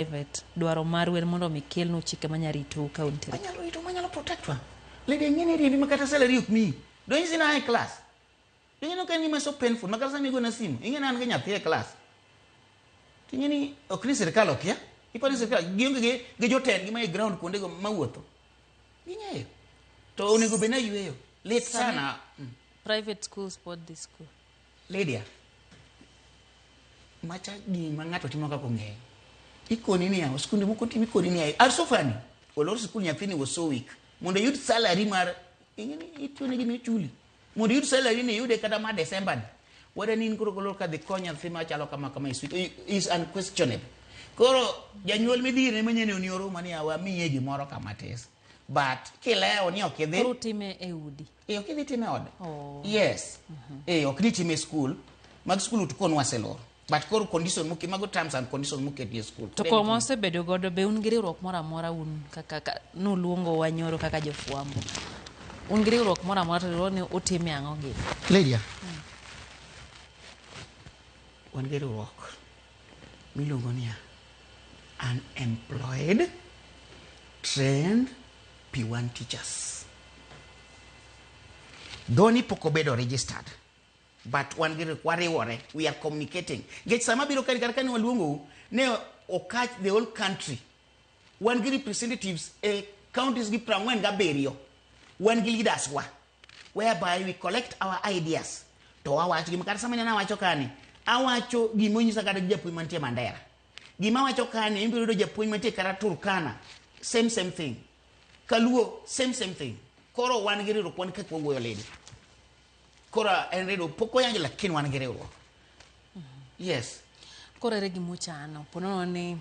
Private dwaro maru en mondo mi kelnu chike manya ritou ka untiere. Manyalo rito, manyalo protect wa. Lady, ing'e ni riembi makata salary ok miyi. Donjisi na e class. Ing'e ni ok en gima so painful. Makata sama igona simu, ing'e ni an gi nyathi e class. To ing'e ni ok ni sirkal okia. Iparo ni sirkal gionge gi jotendgi ma e ground kuondego mawuotho. Ging'eyo. To onego bed ni ayueyo. Lit sana. Private schools pod dhi school. Lydia, macha gima ng'ato timo kaka ong'eyo. Ikoni niya, skunde moko timo ikoni niya, are so funny. Olor sikul nyathini was so weak. Mondo iyud salary mar, ing'e ni itiyo ne gima ichuli. Mondo iyud salary ni iyude kata ma December ni. Wada ni in koro kolor kadhi kony nyathi machalo kama kama is, is unquestionable. Koro janyuol midhire manyene oni oruma niya wamiye gimoro kama tis. But kilewo ni ok idhi. Koro utime e udi. E, ok idhi time ode. Oh. Yes. E, ok ni time e school. Mag school to kon waseloro. But koro condition moke, mago terms and conditions moketi e school. To koma osebedo godo be un gi riwruok moro amora un kaka ka, nuluongo wa nyoro kaka jofwambo. Un gi riwruok moro amora to riwruogni utime ang'o gini? Lydia. Wan gi riwruok miluongo niya Unemployed Trained P1 Teachers. Dhoni pok obedo registered. But wan gi wariwore, we are communicating. Nikech sama biro kani kata kane waluongou, ne okach the whole country. Wan gi representatives e counties gi 47. Wan gi leaders wa. Whereby we collect our ideas. To wawacho gima kata sama ineno awacho kani, awacho gima onyisa kata gi japuonj mantie Mandera. Gima awacho kani, ibiro yudo japuonj mantie kata Turkana. Same same thing. Kaluo, same same thing. Koro wan gi riwruok, wan kaka wawuoyo lady. Koro en riwruok, pok wayanjo lakini wan gi riwruok. Yes. Koro ere gima uchano? Po nono ni